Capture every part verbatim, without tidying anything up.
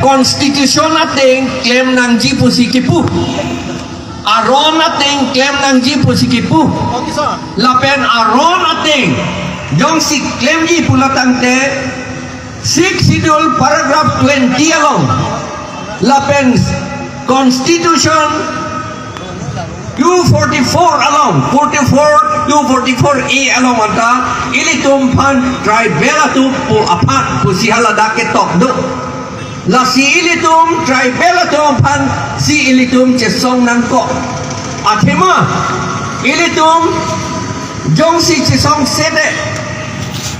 Constitution ateng klem nangji pusi kipu. Aron ateng klem nangji pusi kipu. Lapen aron ateng jongsi klemji pulo tangte Sixth Schedule paragraph twenty along lapen Constitution two forty-four along, forty-four, two forty-four A along anta ilitum aphan tribal atum pu aphan pusi haladak ketok do. Lasi ilitum tribal atum aphan si ilitum chesong nangkok. Athema ilitum jongsi chesong sete,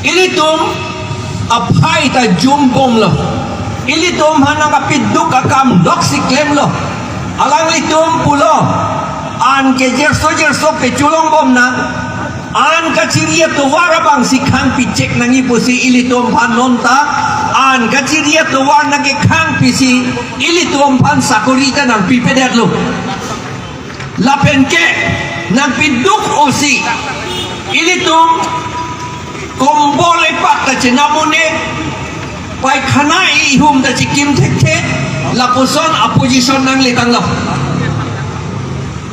ilitum aphai ta jumbomlo. Ilitum aphan nangkapiduk akam doksi klemlo. Alanglitum pulo, an ke jerso jerso pecholongbom nang, an kachiri atovar abangsi khang pichek nangji pusi ilitum aphan nonta an kachiri atovar nangkekhang pisi ilitum aphan sakori ta nangpipedetlo. Lapen ke nangpiduk osi ilitum kombol epak ta chenam un-e, paikhana ihum ta chikim thekthe, lapuson opposition nangletanglo.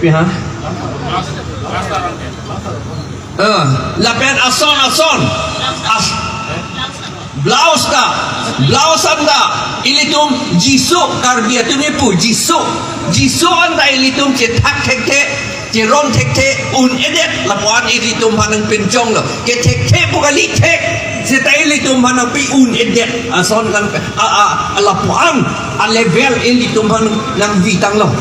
Piha? Eh, lapen ason ason as blouse ta, blouse anta ilitum Jisu, Karbi atum ipu Jisu, Jisu anta ilitum chethak thekthe, cheron thekthe un-edet, lapuan ilitum aphan nangpinchonglo. Kethekthe pu kali thek, seta ilitum aphan nangpi un-edet. Ason kan a a lapuan a level ilitum aphan nangvitanglo.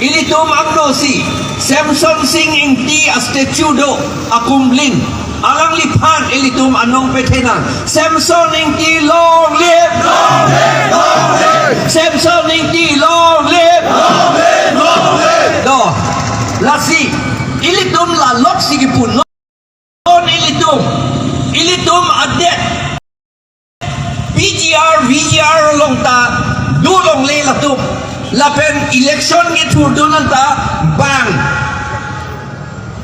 Ilitum angno si Semson Sing Ingti a statue do Akumlin. Alangliphan ilitum anong pethenang. Semson Ingti long live! Long live! Long live! Semson Ingti long live! Long live! Long live! Do. Lasi ilitum lalok si kipu non ilitum, ilitum adet P G R, V G R along ta dolongle latum. Lapen election kethurdun anta bang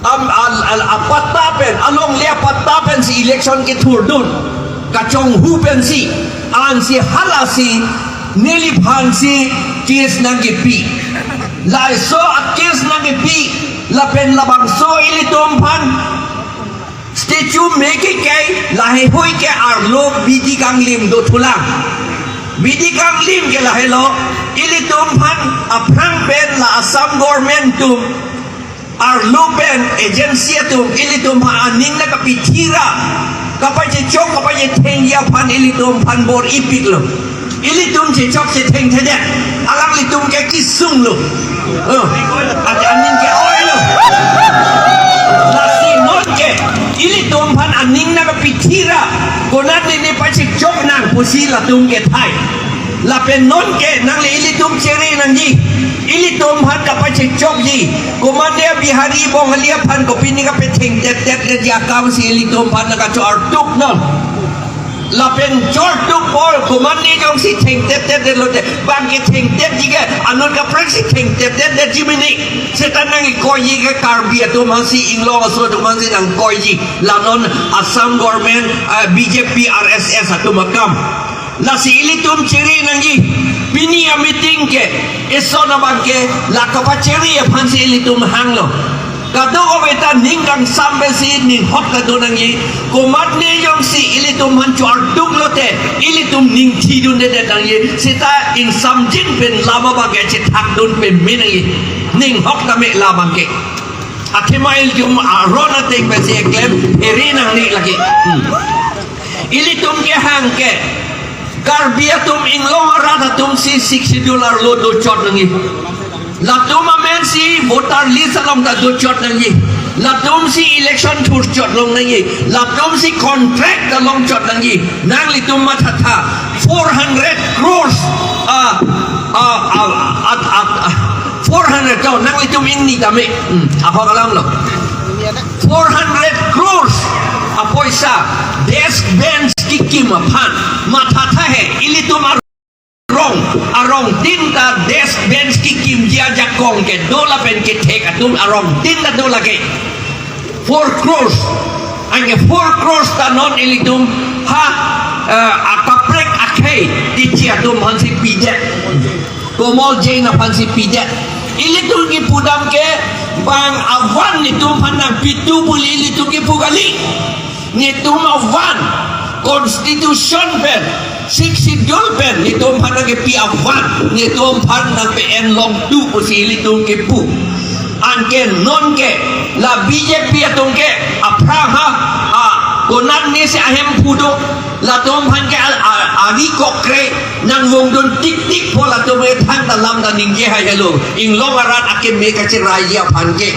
am al, al, apatta pen, alongle apatta pensi election kethurdun. Kachonghu pensi, ansi halasi neliphansi case nangkepi. Laso a case nangkepi, lapen labangso ilitum aphan statue meke kai laheihui ke arlo bidi kanglim dothulang. Bidi kanglim ke lahelo, ilitum aphan aphrang pen la Assam government atum arlo pen agency atum ilitum aphan aning nangkapithi ra, kapachechok kapachethengji aphan ilitum aphan bor-ipiklo. Ilitum chechok chethengthedet, alanglitum ke kesunglo. Oh, ate aning ke-oilo. Lasi non ke ilitum aphan aning nangkapithi ra, konat nini pachechok nang pusi latum kethai. Lapen non ke nangli ilitum chere nangji, ilitum aphan kapachechokji. Komatne Bihari Bongali aphan kopine kapethengteptepji akam si ilitum aphan nangkacho-artuk non. Lapen chortuk bol komatne jongsi thengteptepdet lote, bang kethengtepji ke anut kaprek si thengteptepdetji mene. Seta nangkoiji ke Karbi atum aphansi, Inglong aso atum aphansi nangkoiji. La non Assam government, eh, B J P, R S S atum akam. Lasi ilitum chere nangji. Pini a meeting ke eson abang ke la kapachere aphansi ilitum hanglo. Kadokave ta ning kangsam pensi ning hok ta do nangji. Komatne jongsi ilitum aphan cho-artuk lote, ilitum ning thidundedet nangji. Seta ingsamjin pen lam abang ke chethakdun pame nangji. Ning hok tame labang ke. Athema ilitum aron ateng pensi eklem phere nangne lake. Hmm. Ilitum kehang ke Karbi atum, Inglong arat atum si Sixth Schedule arlo dochot nangji. Latum amen si voter list along ta dochot nangji. Latum si election thurchot long nangji. Latum si contract ta longchot nangji. Nanglitum mathatha, four hundred crores, ah, ah, ah, ah, ah, ah, four hundred to, nanglitum ingni tame. Hmm, ahok alam lo. Four hundred crores apoisa desk bench kekim aphan mathatha he. Ilitum arong, arongtin ta desk bench kekimji ajakong kedo lapen kethek atum arongtin ta do lake. Four crores. Anke four crores ta non ilitum ha, eh, akaprek akhei Hey, Tichi atum aphansi pidet. Komol Jain aphansi pidet. Ilitum kipu dam ke bang avan netum aphan nangpitu pu ilitum kipu kali. Netum avan constitution pen, Sixth Schedule pen netum aphan nangkepi avan netum aphan nangpe-en longtu pusi ilitum kipu. Anke non ke la B J P atum ke aphrang ha, a, konat ne si ahemphu do, latum aphan ke a, a, ari kokre nangvongdun tiktik po, latum ke thangta lam ta ningje haihelo. Inglong arat akeme kacheraiji aphan ke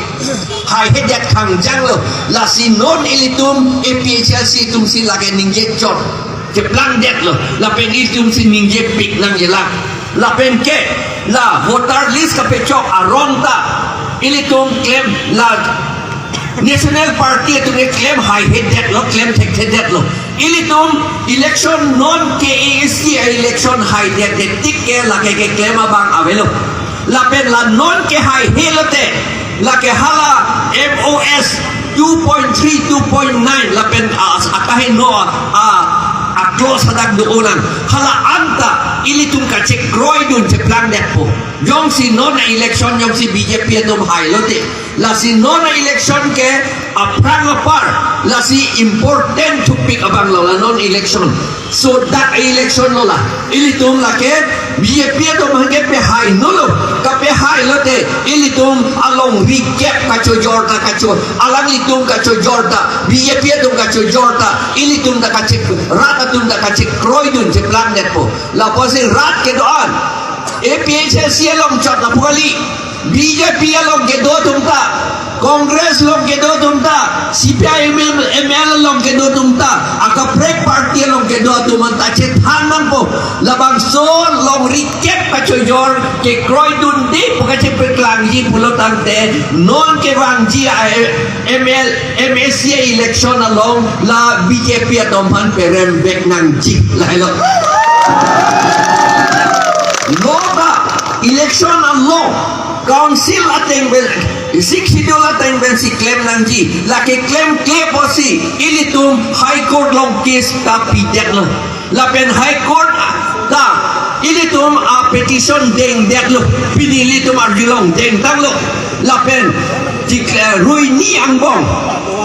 haihedet khangjang lo. Lasi non ilitum A P H L C atumsi lake ningje chot, cheplangdetlo. Lapen ilitumsi ningjepik nangjilang. Lapen ke la voter list kapechok aron ta ilitum klem, la National Party atum ke klem haihedetlo, klem thekthedetlo. Ilitum election non K A A C election haidetdet tik ke lake keklem abang avelo. Lapen la non kehaihe lote, lake hala M O S two point three, two point nine, lapen a, akaheno a, a clause hadak do-olang. Hala anta ilitum kachekroidun cheplangdetpo. Jongsi non election jongsi B J P atum hai lote, lasi non election ke aphrang apar, lasi important thupik abang lo la non election. So dak election lo la, ilitum lake B J P atum aphan ke pehai nolo, kapehai lote ilitum alongri kep kachojor ta kacho, alanglitum kachojor ta, B J P atum kachojor ta, ilitum ta kachek, rat atum ta kachekroidun cheplangdetpo. Lapusi rat kedo-an A P H L C along chot lapu kali, B J P along kedo atum ta, Congress along kedo atum ta, C P I M M L along kedo atum ta, akaprek party along kedo atum anta chethan nangpo. Labangso longri kep kachojor kekroidunde pu kachepaklangji pulo tangte, non kevangji a M L, M A C election along la B J P atum aphan perembek nangji, lahelo. Lo ta election along council ateng pen, Sixth Schedule ateng pensi klem nangji, lake klemkle pusi ilitum High Court along case ta pidetlo. Lapen High Court ta ilitum apetition dengdetlo, pini ilitum arjulong dengtanglo. Lapen tik, eh, ruini angbong,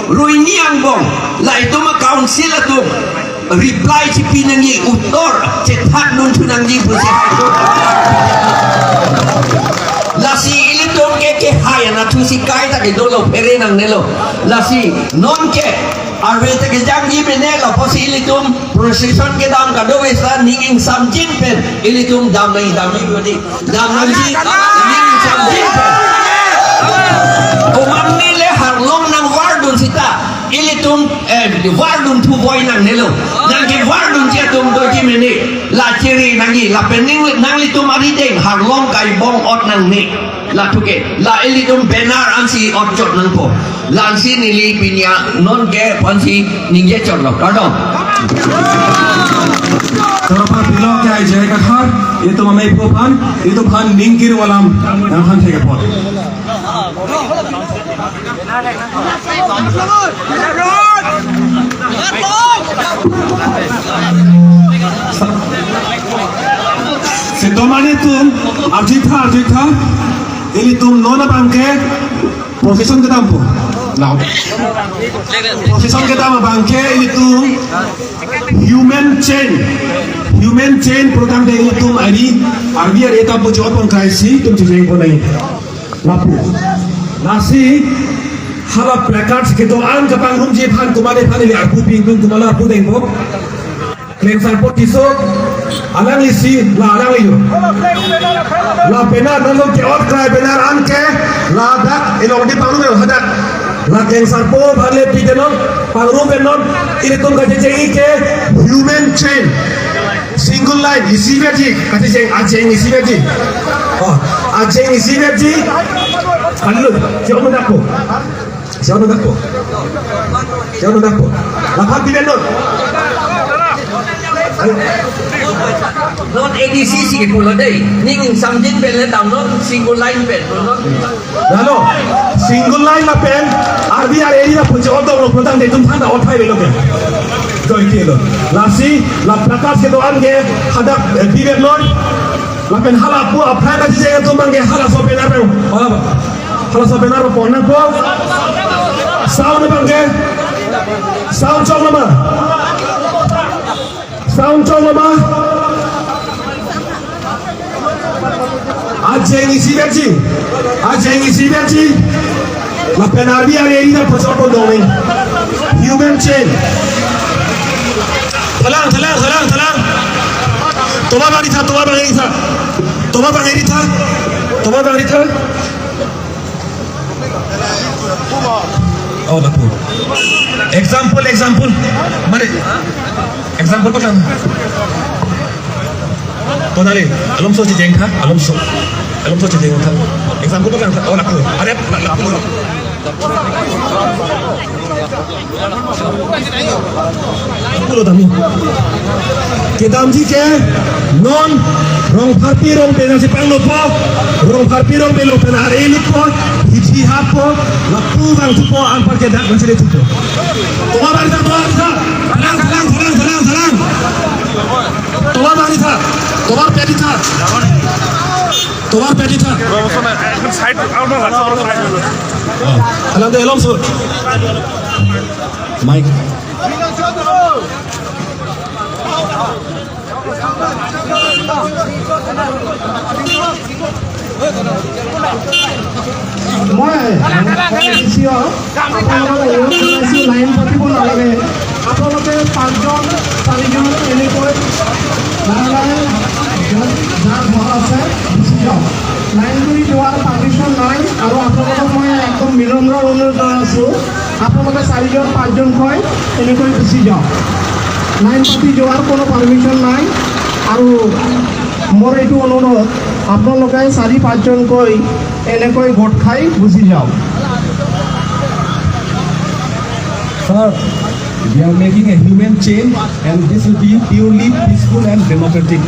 ruini angbong, la itum acouncil atum reply chipi nangji, uttor chethak dunthu nangji pusi High Court. Lasi ilitum ke kehai anatthu si kaita kedolo, phere nangnelo. Lasi non ke arve ta kejangji mene, lapusi ilitum procession kedam kadokave ta ning ingsamjin pen ilitum dam nangji, damji bodi. Dam nangji, ning ingsamjin pen. Komatne le harlong nangvardun sita, ilitum, eh, vardun thuvoi nangnelo. Nangkevardunji atum doji mene, la chiri nangji, lapen ning, nanglitum arideng harlong kaibong ot nangne. Lathu ke, la ilitum banner ansi otchot nangpo. La ansi neli pini a non ke aphansi ningje chotlo. Kardom. Toropa pilo ke ai jai kathar, itum amei phu aphan, itum aphan ningkir walam, yang aphan thek apot. Sedomani atum, arjutha, arjutha, ilitum non abangke, procession kedampo. Now. Procession kedam abangke, ilitum human chain. Human chain program de ilitum ari, arvi ari eta pujo pon kaisi, itum chijeng ponai. Lapu. Lasi, hala placards kedo-an kapangrumji aphan komatne aphan ili arpu pingping komatlo arpu dengpo. Klengsarpo Tisso, alanglisi, la alangli yo. La banner, nangtum ke-ot krai banner anke, ladak, ilongdi pangrum yo hadak. La Klengsarpo aphan le pidenon, pangrum penon, ilitum kachechengji ke human chain. Single line, isivetji, kachecheng, acheng isivetji. Oh, acheng isivetji. Kalu, siapa dakpo? Siapa dakpo? Siapa dakpo? Laphan pidenon. Non A D C si kepulo dei. Ning samjin pen le damnon, single line pen non. Lalo, single line lapen R B R area pu chot dolo pu tangte itum thangta othai avelo ke. Joike lo. Lasi, la prakash kedo-an ke hadak, eh, bibek non. Lapen hala pu apply kachecheng atum abang ke halaso banner abang. Hala, halaso banner abang pon nangpo. Sound abang ke. Sound choklo ma. Sound choklo ma. Ajeng isi besi. Ajeng isi besi. Lapen R B R area pu chot dong ning. Human chain. Thalang, thalang, thalang, thalang. Tovar bang ri tha, tovar bang ri tha. Tovar bang ri tha. Tovar bang ri tha. Oh, lapu. Example, example. Mari. Example paklang. Tonali, alomso checheng tha, alomso. Alomso checheng tha. Example paklang tha. Oh, lapu. Are, la-, lapu. Pulo tami. Kedamji ke non Rongpharpi Rongpen nangchepanglopo, Rongpharpi Rongpen lo pen are lutpo, hithi happo, lapu vangthupo, anpar ke dak nangchele thupo. Tovar bang ri tha, tovar bang ri tha. Thalang, thalang, thalang, thalang, thalang. Tovar bang ri tha, tovar pe ri tha. Tovar pe ri tha. Side, out of side. Oh, alam de alomso. Mike. মই, মই বেছি হয়। আপোনালোকক অনুৰোধ জনাইছোঁ, লাইন পাতিব নালাগে। আপোনালোকে পাঁচজন, চাৰিজন এনেকৈ লাহে লাহে যাৰ ঘৰ আছে, গুচি যাওক। লাইন কৰি যোৱাৰ পাৰ্মিশ্যন নাই। আৰু আপোনালোকক মই একদম বিনম্ৰ অনুৰোধ জনাইছোঁ, আপোনালোকে চাৰিজন, পাঁচজনকৈ এনেকৈ গুচি যাওক। লাইন পাতি যোৱাৰ কোনো পাৰ্মিশ্যন নাই। আৰু মোৰ এইটো অনুৰোধ, আপোনালোকে চাৰি পাঁচজনকৈ এনেকৈ গোট খাই গুচি যাওক। Sir, we are making a human chain and this will be purely peaceful and democratic.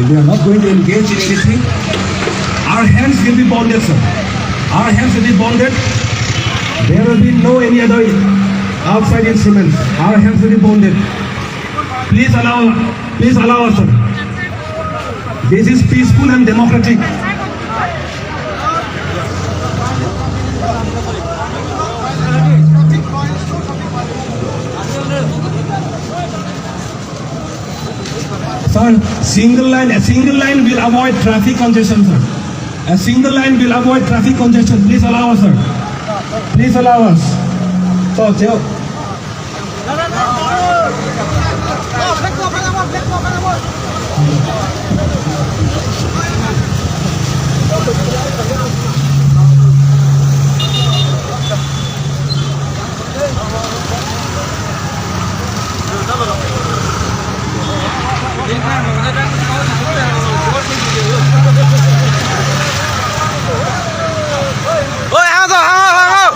We are not going to engage in anything. Our hands will be bonded, sir. Our hands will be bonded. There will be no any other outside instruments. Our hands will be bonded. Please allow, please allow us, sir. This is peaceful and democratic. Sir, single line, a single line will avoid traffic congestion, sir. A single line will avoid traffic congestion. Please allow us, sir. Please allow us. So, Joe. Oi, hang out, hang out, hang out.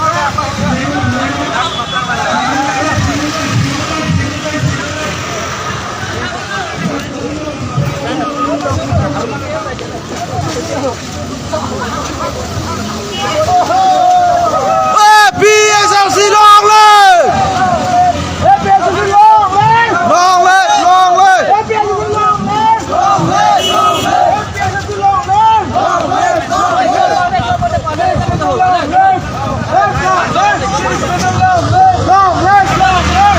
APHLC long live! APHLC long live! Long live, long live! APHLC long live! Long live, long live! APHLC long live! Long live, long live!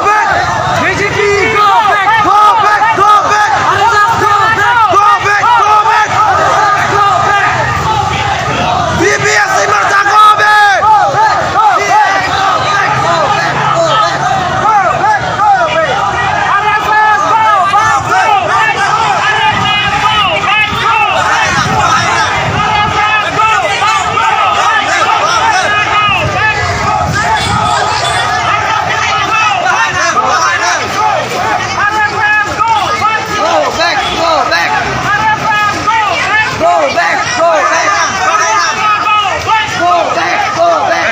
back! B J P go back! Go back! Go back! R S S go back! Go back! Go back! Go back! B P S C Morcha go back! Go back, go back. Go back, go back. Go back, go back.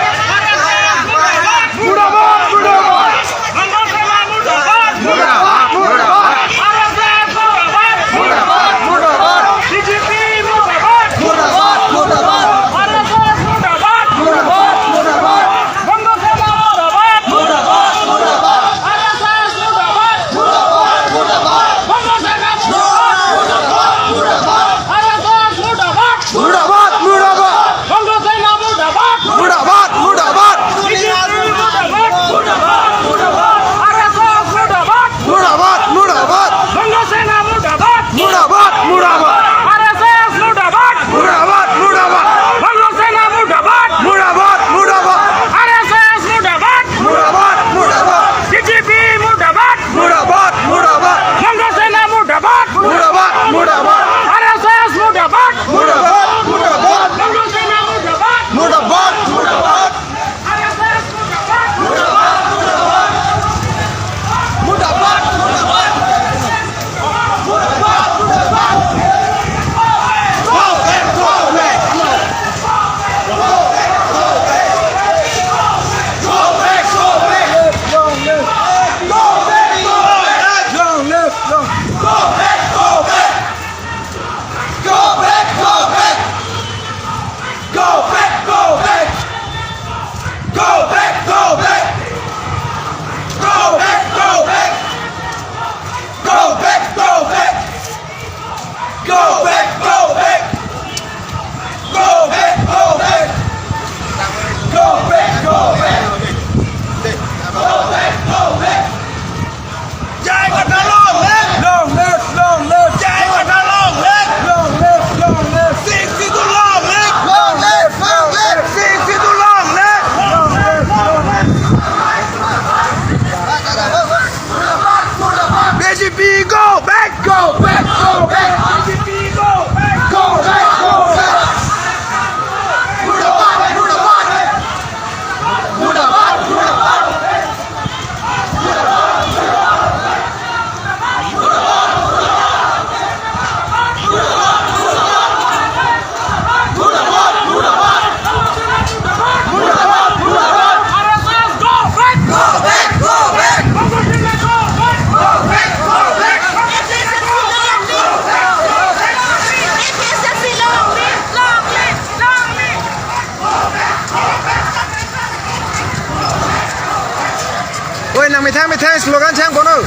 Murdabad, murdabad. Murdabad, murdabad. Murdabad, murdabad. B J P murdabad. Murdabad, murdabad. R S S murdabad. Murdabad, murdabad. Bongo Sena murdabad. Murdabad, murdabad. R S S murdabad. Murdabad, murdabad. Bongo Sena murdabad. Murdabad, murdabad. R S S murdabad. Murdabad, murdabad. Bongo Sena murdabad. Murdabad, murdabad. B J P murdabad. Murdabad, murdabad. R S S murdabad. Murdabad, murdabad. Bongo Sena murdabad. Murdabad, murdabad. R S S murdabad. Murdabad, murdabad. Bongo Sena murdabad. Murdabad, murdabad. R S S murdabad. Murdabad, murdabad. B J P murdabad. Murdabad, murdabad. Bongo Sena murdabad. Murdabad, murdabad. R S S murdabad. Murdabad, murdabad. Bongo Sena murdabad. Murdabad, murdabad. R S S murdabad. Murdabad, murdabad. Murdabad, murdabad. Murdabad, murdabad. Go back, go back. Go back, go back. Go back, go back. Long live, long live. Go back, go back. Long live, long. Go back, go back. Go back, go back. Go back, go back. Go back, go back. Go back, go back. Go back, go back. Go back, go back. Go back, go back. Go back, go back. Go back, go back. J I Kathar long live! Long live, long live! J I Kathar long live! Long live, long live! Sixth Schedule long live! Long live, long live! Sixth Schedule long live! Long live, long live! B J P go back! Go back, go back! B J P go back! Methang methang slogan chang kono.